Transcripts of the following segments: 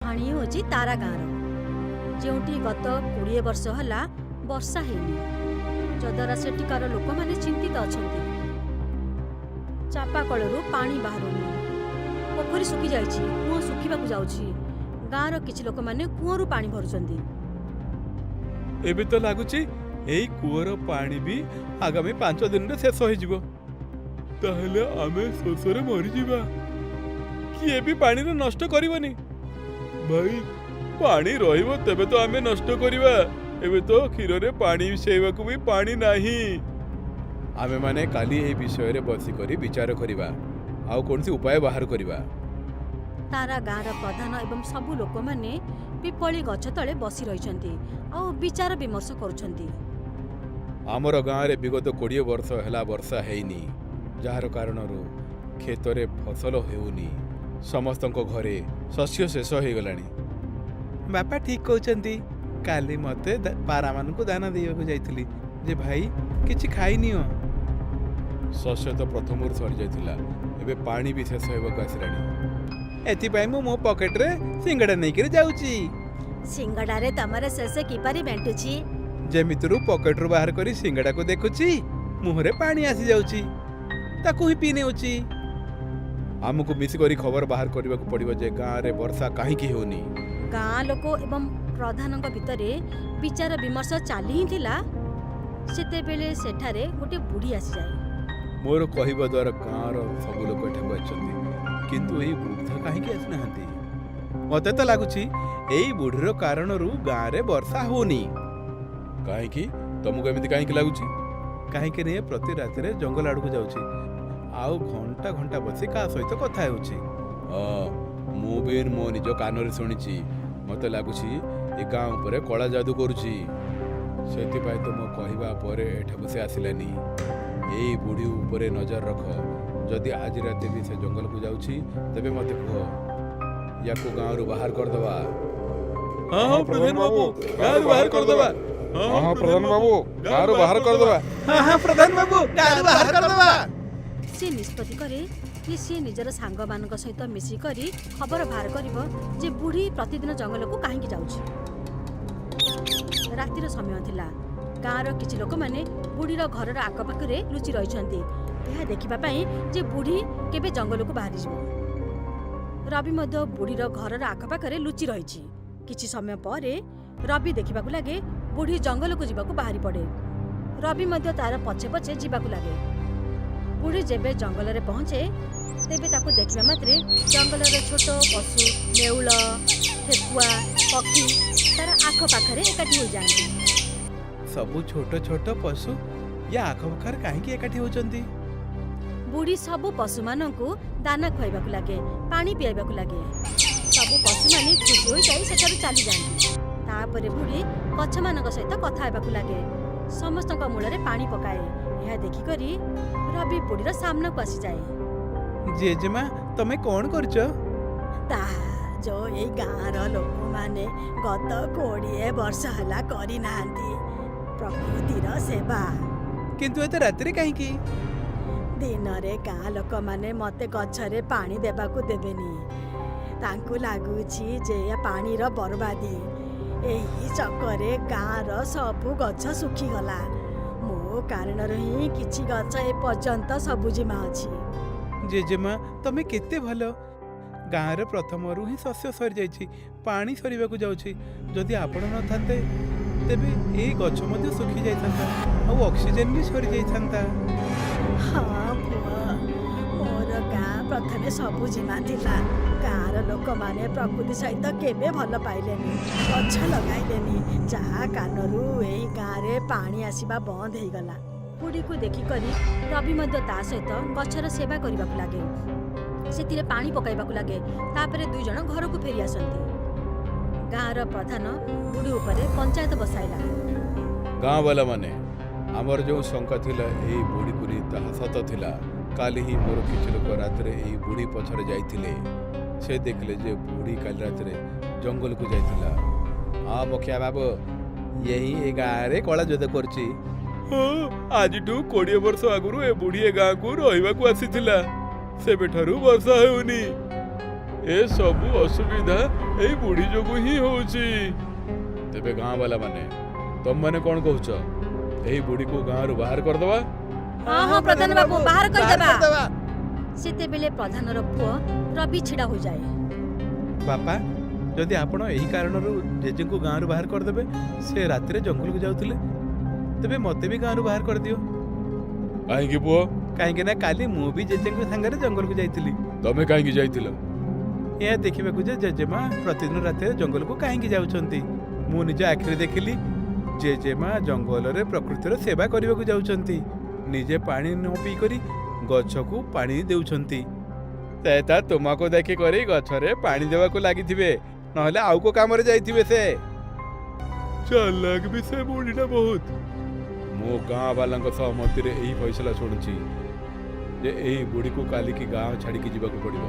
କାହାଣୀ ହେଉଛି ତାରା ଗାଁର, ଯେଉଁଠି ଗତ 20 ବର୍ଷ ହେଲା ବର୍ଷା ହେଇନି, ଯଦ୍ୱାରା ସେଠିକାର ଲୋକମାନେ ଚିନ୍ତିତ ଅଛନ୍ତି। ଚାପାକଳରୁ ପାଣି ବାହାରୁନି, ପୋଖରୀ ଶୁଖିଯାଇଛି, କୂଅ ଶୁଖିବାକୁ ଯାଉଛି। ଗାଁର କିଛି ଲୋକମାନେ କୂଅରୁ ପାଣି ଭରୁଛନ୍ତି। ଏବେ ତ ଲାଗୁଛି ଏଇ କୂଅର ପାଣି ବି ଆଗାମୀ 5 ଦିନରେ ଶେଷ ହେଇଯିବ। ତାହେଲେ ଆମେ ଶୋଷରେ ମରିଯିବା। କିଏ ବି ପାଣିର ନଷ୍ଟ କରିବନି। ଭାଇ, ପାଣି ରହିବ ତେବେ ତ ଆମେ ନଷ୍ଟ କରିବା। ଏବେ ତ କ୍ଷୀରରେ ପାଣି ମିଶାଇବାକୁ ବି ପାଣି ନାହିଁ। ଆମେମାନେ କାଲି ଏହି ବିଷୟରେ ବସିକରି ବିଚାର କରିବା ଆଉ କୌଣସି ଉପାୟ ବାହାର କରିବା। ତାରା ଗାଁର ପ୍ରଧାନ ଏବଂ ସବୁ ଲୋକମାନେ ପିପଳି ଗଛ ତଳେ ବସି ରହିଛନ୍ତି ଆଉ ବିଚାର ବିମର୍ଶ କରୁଛନ୍ତି। ଆମର ଗାଁରେ ବିଗତ 20 ବର୍ଷ ହେଲା ବର୍ଷା ହେଇନି, ଯାହାର କାରଣରୁ କ୍ଷେତରେ ଫସଲ ହେଉନି। ସମସ୍ତଙ୍କ ଘରେ ଶସ୍ୟ ଶେଷ ହେଇଗଲାଣି। ବାପା ଠିକ୍ କହୁଛନ୍ତି। କାଲି ମୋତେ ପାରାମାନଙ୍କୁ ଦାନା ଦେଇବାକୁ ଯାଇଥିଲି ଯେ ଭାଇ, କିଛି ଖାଇନିଅ। ଶସ୍ୟ ତ ପ୍ରଥମରୁ ସରିଯାଇଥିଲା, ଏବେ ପାଣି ବି ଶେଷ ହେବାକୁ ଆସିଲାଣି। ଏଥିପାଇଁ ମୁଁ ମୋ ପକେଟରେ ସିଙ୍ଗଡ଼ା ନେଇକରି ଯାଉଛି। ସିଙ୍ଗଡ଼ାରେ ତମର ଶେଷ କିପରି ମେଣ୍ଟୁଛି? ଯେମିତିରୁ ପକେଟରୁ ବାହାର କରି ସିଙ୍ଗଡ଼ାକୁ ଦେଖୁଛି, ମୁହଁରେ ପାଣି ଆସିଯାଉଛି, ତାକୁ ହିଁ ପିଇ ନେଉଛି। ଆମକୁ ମିଶିକରି ଖବର ବାହାର କରିବାକୁ ପଡ଼ିବ ଯେ ଗାଁରେ ବର୍ଷା କାହିଁକି ହେଉନି। ଗାଁ ଲୋକ ଏବଂ ପ୍ରଧାନଙ୍କ ଭିତରେ ବିଚାର ବିମର୍ଶ ଚାଲି ହିଁ ଥିଲା, ସେତେବେଳେ ସେଠାରେ ଗୋଟିଏ ବୁଢ଼ୀ ଆସିଯାଏ। ମୋର କହିବା ଦ୍ୱାରା ଗାଁର ସବୁ ଲୋକ ଏଠାକୁ ଆସିଛନ୍ତି, କିନ୍ତୁ ଏଇ ବୃଦ୍ଧ କାହିଁକି ଆସିନାହାନ୍ତି? ମତେ ତ ଲାଗୁଛି ଏଇ ବୁଢ଼ୀର କାରଣରୁ ଗାଁରେ ବର୍ଷା ହଉନି। କାହିଁକି? ତମକୁ ଏମିତି କାହିଁକି ଲାଗୁଛି? କାହିଁକି ନା ଏ ପ୍ରତି ରାତିରେ ଜଙ୍ଗଲ ଆଡ଼କୁ ଯାଉଛି ଆଉ ଘଣ୍ଟା ଘଣ୍ଟା ବସି କାହା ସହିତ କଥା ହେଉଛି। ହଁ, ମୁଁ ବି ମୋ ନିଜ କାନରେ ଶୁଣିଛି। ମତେ ଲାଗୁଛି ଏ ଗାଁ ଉପରେ କଳା ଯାଦୁ କରୁଛି। ସେଥିପାଇଁ ତ ମୋ କହିବା ପରେ ଏଠାକୁ ସେ ଆସିଲାନି। ଏଇ ବୁଢ଼ୀ ଉପରେ ନଜର ରଖ। ଯଦି ଆଜି ରାତି ବି ସେ ଜଙ୍ଗଲକୁ ଯାଉଛି, ତେବେ ମୋତେ କୁହ। ୟାକୁ ଗାଁରୁ ବାହାର କରିଦେବା। ହଁ ହଁ ପ୍ରଧାନ ବାବୁ, ଗାଁରୁ ବାହାର କରିଦେବା। ହଁ ହଁ ପ୍ରଧାନ ବାବୁ, ଗାଁରୁ ବାହାର କରିଦେବା। ହଁ ହଁ ପ୍ରଧାନ ବାବୁ, ଗାଁରୁ ବାହାର କରିଦେବା। ସିଏ ନିଷ୍ପତ୍ତି କରେ ଯେ ସିଏ ନିଜର ସାଙ୍ଗମାନଙ୍କ ସହିତ ମିଶିକରି ଖବର ବାହାର କରିବ ଯେ ବୁଢ଼ୀ ପ୍ରତିଦିନ ଜଙ୍ଗଲକୁ କାହିଁକି ଯାଉଛି। ରାତିର ସମୟ ଥିଲା। ଗାଁର କିଛି ଲୋକମାନେ ବୁଢ଼ୀର ଘରର ଆଖପାଖରେ ଲୁଚି ରହିଛନ୍ତି, ଏହା ଦେଖିବା ପାଇଁ ଯେ ବୁଢ଼ୀ କେବେ ଜଙ୍ଗଲକୁ ବାହାରିଯିବ। ରବି ମଧ୍ୟ ବୁଢ଼ୀର ଘରର ଆଖପାଖରେ ଲୁଚି ରହିଛି। କିଛି ସମୟ ପରେ ରବି ଦେଖିବାକୁ ଲାଗେ, ବୁଢ଼ୀ ଜଙ୍ଗଲକୁ ଯିବାକୁ ବାହାରି ପଡ଼େ। ରବି ମଧ୍ୟ ତାର ପଛେ ପଛେ ଯିବାକୁ ଲାଗେ। ବୁଢ଼ୀ ଯେବେ ଜଙ୍ଗଲରେ ପହଞ୍ଚେ, ତେବେ ତାକୁ ଦେଖିବା ମାତ୍ରେ ଜଙ୍ଗଲର ଛୋଟ ପଶୁ, ନେଉଳ, ଠେକୁଆ, ପକ୍ଷୀ ତାର ଆଖପାଖରେ ଏକାଠି ହୋଇଯାଆନ୍ତି। ସବୁ ଛୋଟ ଛୋଟ ପଶୁ ୟା ଆଖପାଖରେ କାହିଁକି ଏକାଠି ହେଉଛନ୍ତି? ବୁଢ଼ୀ ସବୁ ପଶୁମାନଙ୍କୁ ଦାନା ଖୁଆଇବାକୁ ଲାଗେ, ପାଣି ପିଆଇବାକୁ ଲାଗେ। ସବୁ ପଶୁମାନେ ଖୁସି ହୋଇଯାଇ ସେଠାରୁ ଚାଲିଯାଆନ୍ତି। ତାପରେ ବୁଢ଼ୀ ଗଛମାନଙ୍କ ସହିତ କଥା ହେବାକୁ ଲାଗେ, ସମସ୍ତଙ୍କ ମୂଳରେ ପାଣି ପକାଏ। ଏହା ଦେଖିକରି ରବି ବୁଢ଼ୀର ସାମ୍ନାକୁ ଆସିଯାଏ। ଜେଜେମା, ତମେ କଣ କରୁଛ? ତାହା ଯୋଉ ଏଇ ଗାଁର ଲୋକମାନେ ଗତ 20 ବର୍ଷ ହେଲା କରିନାହାନ୍ତି, ପ୍ରକୃତିର ସେବା। କିନ୍ତୁ ଏତେ ରାତିରେ କାହିଁକି? ଦିନରେ ଗାଁ ଲୋକମାନେ ମୋତେ ଗଛରେ ପାଣି ଦେବାକୁ ଦେବେନି। ତାଙ୍କୁ ଲାଗୁଛି ଯେ ଏ ପାଣିର ବରବାଦି। ଏହି ଚକରେ ଗାଁର ସବୁ ଗଛ ଶୁଖିଗଲା। ମୋ କାରଣରୁ ହିଁ କିଛି ଗଛ ଏପର୍ଯ୍ୟନ୍ତ ସବୁଜିମା ଅଛି। ଜେଜେମା, ତମେ କେତେ ଭଲ। ଗାଁରେ ପ୍ରଥମରୁ ହିଁ ଶସ୍ୟ ସରିଯାଇଛି, ପାଣି ସରିବାକୁ ଯାଉଛି। ଯଦି ଆପଣ ନଥାନ୍ତେ, ତେବେ ଏଇ ଗଛ ମଧ୍ୟ ଶୁଖି ଯାଇଥାନ୍ତା ଆଉ ଅକ୍ସିଜେନ ବି ସରିଯାଇଥାନ୍ତା। ହଁ ପୁଅ, ମୋର ଗାଁ ପ୍ରଥମେ ସବୁଜିମା ଥିଲା। ଗାଁର ଲୋକମାନେ ପ୍ରକୃତି ସହିତ କେବେ ଭଲ ପାଇଲେନି, ଗଛ ଲଗାଇଲେନି, ଯାହା କାରଣରୁ ଏଇ ଗାଁରେ ପାଣି ଆସିବା ବନ୍ଦ ହେଇଗଲା। ବୁଢ଼ୀକୁ ଦେଖିକରି ରବି ମଧ୍ୟ ତା ସହିତ ଗଛର ସେବା କରିବାକୁ ଲାଗେ, ସେଥିରେ ପାଣି ପକାଇବାକୁ ଲାଗେ। ତାପରେ ଦୁଇ ଜଣ ଘରକୁ ଫେରି ଆସନ୍ତି। ଗାଁର ପ୍ରଧାନ ବୁଢ଼ୀ ଉପରେ ପଞ୍ଚାୟତ ବସାଇଲା। ଗାଁ ବାଲାମାନେ, ଆମର ଯେଉଁ ଶଙ୍କା ଥିଲା ଏଇ ବୁଢ଼ୀକୁ ନେଇ, ତାହା ସତ ଥିଲା। କାଲି ହିଁ ମୋର କିଛି ଲୋକ ରାତିରେ ଏଇ ବୁଢ଼ୀ ପଛରେ ଯାଇଥିଲେ। ସେ ଦେଖିଲେ ଯେ ବୁଢ଼ୀ କାଲି ରାତିରେ ଜଙ୍ଗଲକୁ ଯାଇଥିଲା। ହଁ ମୁଖିଆ ବାବୁ, ଏଇ ଏ ଗାଁରେ କଳା ଯାଦୁ କରୁଛି। ହଁ, ଆଜିଠୁ 20 ବର୍ଷ ଆଗରୁ ଏ ବୁଢ଼ୀ ଏ ଗାଁକୁ ରହିବାକୁ ଆସିଥିଲା। ସେବେଠାରୁ ବର୍ଷା ହେଉନି। ଏସବୁ ଅସୁବିଧା ଏଇ ବୁଢ଼ୀ ଯୋଗୁଁ ହିଁ ହଉଛି। ତେବେ ଗାଁ ବାଲା ମାନେ, ତମମାନେ କଣ କହୁଛ? ଏହି ବୁଢ଼ୀକୁ ଗାଁରୁ ବାହାର କରିଦବା? ହଁ ହଁ, ପ୍ରଧାନ ବାବୁ, ବାହାର କରିଦେବା। ସେତେବେଳେ ପ୍ରଧାନର ପୁଅ ରବି ଛିଡ଼ା ହୋଇଯାଏ। ବାପା, ଯଦି ଆପଣ ଏହି କାରଣରୁ ଜେଜେଙ୍କୁ ଗାଁରୁ ବାହାର କରିଦେବେ, ସେ ରାତିରେ ଜଙ୍ଗଲକୁ ଯାଉଥିଲେ, ତେବେ ମୋତେ ବି ଗାଁରୁ ବାହାର କରିଦିଅ। କାହିଁକି ପୁଅ? କାହିଁକି ନା କାଲି ମୁଁ ବି ଜେଜେଙ୍କ ସାଙ୍ଗରେ ଜଙ୍ଗଲକୁ ଯାଇଥିଲି। ତମେ କାହିଁକି ଯାଇଥିଲ? ଏହା ଦେଖିବାକୁ ଯେ ଜେଜେମା ପ୍ରତିଦିନ ରାତିରେ ଜଙ୍ଗଲକୁ କାହିଁକି ଯାଉଛନ୍ତି। ମୁଁ ନିଜ ଆଖିରେ ଦେଖିଲି, ଜେଜେମା ଜଙ୍ଗଲରେ ପ୍ରକୃତିର ସେବା କରିବାକୁ ଯାଉଛନ୍ତି। ନିଜେ ପାଣି ନ ପିଇ କରି ଗଛକୁ ପାଣି ଦେଉଛନ୍ତି। ସେ ତ ତୁମକୁ ଦେଖିକରି ଗଛରେ ପାଣି ଦେବାକୁ ଲାଗିଥିବେ, ନହେଲେ ଆଉ କୋଉ କାମରେ ଯାଇଥିବେ ସେ। ଚାଲାକ ବି ସେ ବୁଢ଼ୀଟା ବହୁତ। ମୁଁ ଗାଁ ବାଲାଙ୍କ ସହମତିରେ ଏହି ଫଇସଲା ଶୁଣୁଛି ଯେ ଏହି ବୁଢ଼ୀକୁ କାଲିକି ଗାଁ ଛାଡ଼ିକି ଯିବାକୁ ପଡ଼ିବ।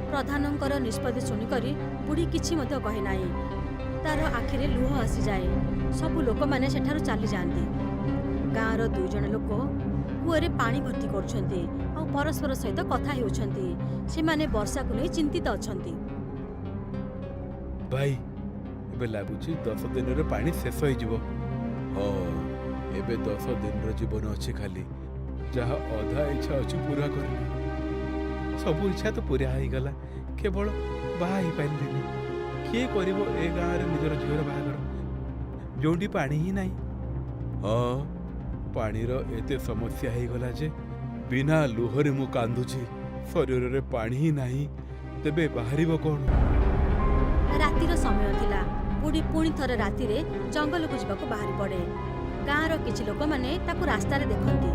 ପ୍ରଧାନଙ୍କର ନିଷ୍ପତ୍ତି ଶୁଣିକରି ବୁଢ଼ୀ କିଛି ମଧ୍ୟ କହେ ନାହିଁ। ତାର ଆଖିରେ ଲୁହ ଆସିଯାଏ। ସବୁ ଲୋକମାନେ ସେଠାରୁ ଚାଲିଯାଆନ୍ତି। ଗାଁର 2 ଜଣ ଲୋକ କୂଅରେ ପାଣି ଭର୍ତ୍ତି କରୁଛନ୍ତି ଆଉ ପରସ୍ପର ସହିତ କଥା ହେଉଛନ୍ତି। ସେମାନେ ବର୍ଷାକୁ ନେଇ ଚିନ୍ତିତ ଅଛନ୍ତି। ଭାଇ, ଏବେ ଲାଗୁଛି 10 ଦିନରେ ପାଣି ଶେଷ ହେଇଯିବ। ହଁ, ଏବେ 10 ଦିନର ଜୀବନ ଅଛି ଖାଲି। ଯାହା ଅଧା ଇଚ୍ଛା ଅଛି ପୁରା କରିନି। ସବୁ ଇଚ୍ଛା ତ ପୁରା ହେଇଗଲା, କେବଳ ବାହା ହେଇପାରିଲିନି। କିଏ କରିବ ଏ ଗାଁରେ ନିଜର ଝିଅର ବାହାଘର, ଯୋଉଠି ପାଣି ହିଁ ନାହିଁ? ହଁ, ପାଣିର ଏତେ ସମସ୍ୟା ହେଇଗଲା ଯେ ବିନା ଲୁହରେ ମୁଁ କାନ୍ଦୁଛି। ଶରୀରରେ ପାଣି ହିଁ ନାହିଁ, ତେବେ ବାହାରିବ କ'ଣ? ରାତିର ସମୟ ଥିଲା। ବୁଢ଼ୀ ପୁଣି ଥରେ ରାତିରେ ଜଙ୍ଗଲକୁ ଯିବାକୁ ବାହାରି ପଡ଼େ। ଗାଁର କିଛି ଲୋକମାନେ ତାକୁ ରାସ୍ତାରେ ଦେଖନ୍ତି।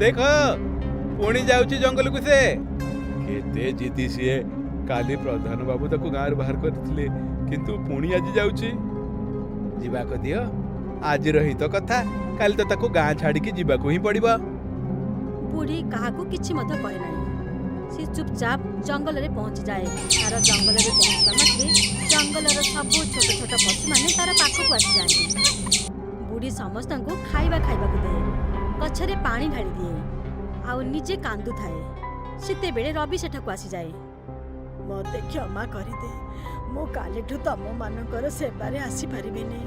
ଦେଖ, ପୁଣି ଯାଉଛି ଜଙ୍ଗଲକୁ ସେ। କେତେ ଜିଦି ସିଏ! କାଲି ପ୍ରଧାନ ବାବୁ ତାକୁ ଗାଁରୁ ବାହାର କରିଥିଲେ, କିନ୍ତୁ ପୁଣି ଆଜି ଯାଉଛି। ଯିବାକୁ ଦିଅ, ଆଜିର ହିଁ ତ କଥା, କାଲି ତ ତାକୁ ଗାଁ ଛାଡ଼ିକି ଯିବାକୁ ହିଁ ପଡ଼ିବ। ବୁଢ଼ୀ କାହାକୁ କିଛି ମଧ୍ୟ କହେ ନାହିଁ। ସେ ଚୁପଚାପ ଜଙ୍ଗଲରେ ପହଞ୍ଚିଯାଏ। ତାର ଜଙ୍ଗଲରେ ପହଞ୍ଚିବା ମାତ୍ରେ ଜଙ୍ଗଲର ସବୁ ଛୋଟ ଛୋଟ ପଶୁମାନେ ତାର ପାଖକୁ ଆସିଯାଆନ୍ତି। ବୁଢ଼ୀ ସମସ୍ତଙ୍କୁ ଖାଇବା ଖାଇବାକୁ ଦିଏ, ଗଛରେ ପାଣି ଢାଳି ଦିଏ ଆଉ ନିଜେ କାନ୍ଦୁଥାଏ। ସେତେବେଳେ ରବି ସେଠାକୁ ଆସିଯାଏ। ମୋତେ କ୍ଷମା କରିଦେ, ମୁଁ କାଲିଠୁ ତମମାନଙ୍କର ସେବାରେ ଆସିପାରିବିନି।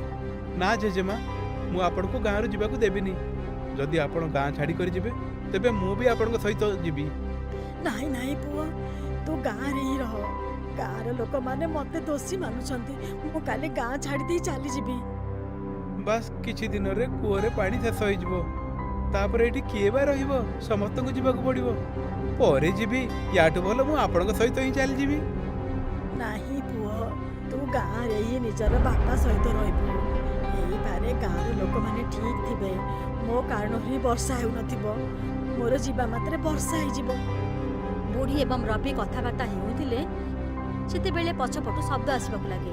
ନା ଜେଜେମା, ମୁଁ ଆପଣଙ୍କୁ ଗାଁରୁ ଯିବାକୁ ଦେବିନି। ଯଦି ଆପଣ ଗାଁ ଛାଡ଼ି କରି ଯିବେ, ତେବେ ମୁଁ ବି ଆପଣଙ୍କ ସହିତ ଯିବି। ନାଇଁ ନାଇଁ ପୁଅ, ତୁ ଗାଁରେ ହିଁ ରହ। ଗାଁର ଲୋକମାନେ ମୋତେ ଦୋଷୀ ମାନୁଛନ୍ତି। ମୁଁ କାଲି ଗାଁ ଛାଡ଼ି ଦେଇ ଚାଲିଯିବି। ବାସ୍ କିଛି ଦିନରେ କୂଅରେ ପାଣି ଶେଷ ହେଇଯିବ। ତାପରେ ଏଠି କିଏ ବା ରହିବ? ସମସ୍ତଙ୍କୁ ଯିବାକୁ ପଡ଼ିବ। ପରେ ଯିବି, ୟାଠୁ ଭଲ ମୁଁ ଆପଣଙ୍କ ସହିତ ହିଁ ଚାଲିଯିବି। ନାହିଁ ପୁଅ, ତୁ ଗାଁରେ ହିଁ ନିଜର ବାପା ସହିତ ରହିବୁ। ହେଇପାରେ ଗାଁର ଲୋକମାନେ ଠିକ୍ ଥିବେ। ମୋ କାରଣରୁ ହିଁ ବର୍ଷା ହେଉନଥିବ। ମୋର ଯିବା ମାତ୍ରେ ବର୍ଷା ହେଇଯିବ। ବୁଢ଼ୀ ଏବଂ ରବି କଥାବାର୍ତ୍ତା ହେଉଥିଲେ, ସେତେବେଳେ ପଛପଟୁ ଶବ୍ଦ ଆସିବାକୁ ଲାଗେ।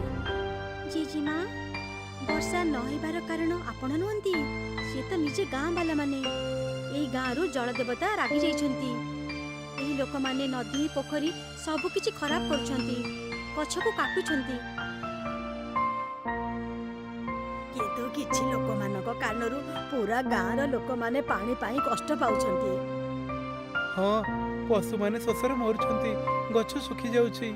ଜେଜେମା, ବର୍ଷା ନ ହେବାର କାରଣ ଆପଣ ନୁହନ୍ତି, ସିଏ ତ ନିଜେ ଗାଁ ବାଲାମାନେ। ଏଇ ଗାଁରୁ ଜଳଦେବତା ରାଗି ଯାଇଛନ୍ତି। ଏହି ଲୋକମାନେ ନଦୀ, ପୋଖରୀ ସବୁ କିଛି ଖରାପ କରୁଛନ୍ତି, ଗଛକୁ କାଟୁଛନ୍ତି। କିନ୍ତୁ କିଛି ଲୋକମାନଙ୍କ କାରଣରୁ ପୁରା ଗାଁର ଲୋକମାନେ ପାଣି ପାଇଁ କଷ୍ଟ ପାଉଛନ୍ତି। ହଁ, ପଶୁମାନେ ଶୋଷରେ ମରୁଛନ୍ତି, ଗଛ ଶୁଖି ଯାଉଛି।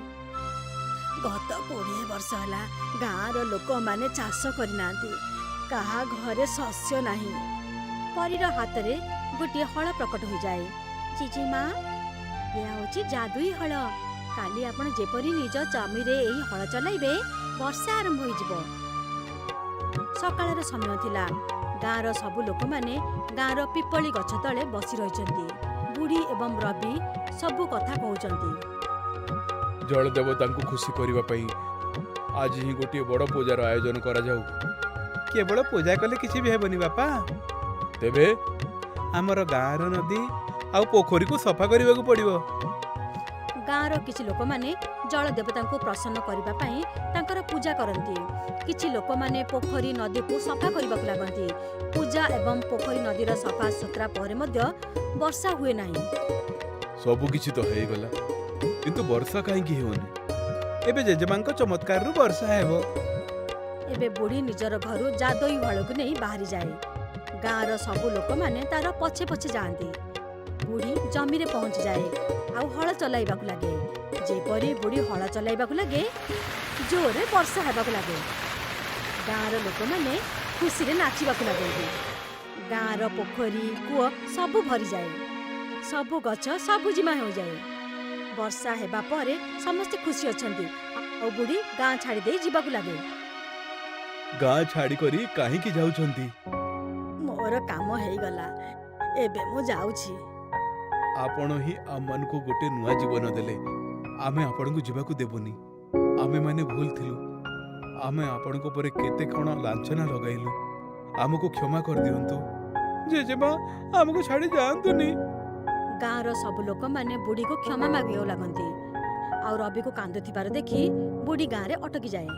ଗତ 20 ବର୍ଷ ହେଲା ଗାଁର ଲୋକମାନେ ଚାଷ କରିନାହାନ୍ତି। କାହା ଘରେ ଶସ୍ୟ ନାହିଁ। ପରୀର ହାତରେ ଗୋଟିଏ ହଳ ପ୍ରକଟ ହୋଇଯାଏ। ଜେଜେମା, ଏହା ହେଉଛି ଯାଦୁଇ ହଳ। କାଲି ଆପଣ ଯେପରି ନିଜ ଜମିରେ ଏହି ହଳ ଚଲାଇବେ, ବର୍ଷା ଆରମ୍ଭ ହୋଇଯିବ। ସକାଳର ସମୟ ଥିଲା। ଗାଁର ସବୁ ଲୋକମାନେ ଗାଁର ପିପଳି ଗଛ ତଳେ ବସି ରହିଛନ୍ତି। ବୁଢ଼ୀ ଏବଂ ରବି ସବୁ କଥା କହୁଛନ୍ତି। ଜଳଦେବତାଙ୍କୁ ଖୁସି କରିବା ପାଇଁ ଆଜି ହିଁ ଗୋଟିଏ ବଡ଼ ପୂଜାର ଆୟୋଜନ କରାଯାଉ। କେବଳ ପୂଜା କଲେ କିଛି ବି ହେବନି ବାପା। ତେବେ ଆମର ଗାଁର ନଦୀ ଆଉ ପୋଖରୀକୁ ସଫା କରିବାକୁ ପଡ଼ିବ। ଗାଁର କିଛି ଲୋକମାନେ ଜଳ ଦେବତାଙ୍କୁ ପ୍ରସନ୍ନ କରିବା ପାଇଁ ତାଙ୍କର ପୂଜା କରନ୍ତି। କିଛି ଲୋକମାନେ ପୋଖରୀ, ନଦୀକୁ ସଫା କରିବାକୁ ଲାଗନ୍ତି। ପୂଜା ଏବଂ ପୋଖରୀ, ନଦୀର ସଫା ସୁତରା ପରେ ମଧ୍ୟ ବର୍ଷା ହୁଏ ନାହିଁ। ସବୁ କିଛି ତ ହେଇଗଲା, କିନ୍ତୁ ବର୍ଷା କାହିଁକି ହେଉନି? ଏବେ ଜେଜେମାଙ୍କ ଚମତ୍କାରରୁ ବର୍ଷା ହେବ। ଏବେ ବୁଢ଼ୀ ନିଜର ଘରୁ ଯାଦୋଇ ହଳକୁ ନେଇ ବାହାରିଯାଏ। ଗାଁର ସବୁ ଲୋକମାନେ ତାର ପଛେ ପଛେ ଯାଆନ୍ତି। ବୁଢ଼ୀ ଜମିରେ ପହଞ୍ଚିଯାଏ ଆଉ ହଳ ଚଲାଇବାକୁ ଲାଗେ। ଯେପରି ବୁଢ଼ୀ ହଳ ଚଲାଇବାକୁ ଲାଗେ, ଜୋରରେ ବର୍ଷା ହେବାକୁ ଲାଗେ। ଗାଁର ଲୋକମାନେ ଖୁସିରେ ନାଚିବାକୁ ଲାଗନ୍ତି। ଗାଁର ପୋଖରୀ, କୂଅ ସବୁ ଭରିଯାଏ। ସବୁ ଗଛ ସବୁଜିମା ହୋଇଯାଏ। ବର୍ଷା ହେବା ପରେ ସମସ୍ତେ ଖୁସି ଅଛନ୍ତି ଆଉ ବୁଢ଼ୀ ଗାଁ ଛାଡ଼ି ଦେଇ ଯିବାକୁ ଲାଗେ। ଗାଁ ଛାଡ଼ି କରି କାହିଁକି ଯାଉଛନ୍ତି? ମୋର କାମ ହେଇଗଲା, ଏବେ ମୁଁ ଯାଉଛି। ଆପଣ ହିଁ ଆମମାନଙ୍କୁ ଗୋଟେ ନୂଆ ଜୀବନ ଦେଲେ। ଆମେ ଆପଣଙ୍କୁ ଯିବାକୁ ଦେବୁନି। ଆମେମାନେ ଭୁଲ ଥିଲୁ। ଆମେ ଆପଣଙ୍କ ଉପରେ କେତେ କ'ଣ ଲାଞ୍ଛନା ଲଗାଇଲୁ। ଆମକୁ କ୍ଷମା କରିଦିଅନ୍ତୁ ଜେଜେମା, ଆମକୁ ଛାଡ଼ି ଯାଆନ୍ତୁନି। ଗାଁର ସବୁ ଲୋକମାନେ ବୁଢ଼ୀକୁ କ୍ଷମା ମାଗିବାକୁ ଲାଗନ୍ତି ଆଉ ରବିକୁ କାନ୍ଦୁଥିବାର ଦେଖି ବୁଢ଼ୀ ଗାଁରେ ଅଟକି ଯାଏ।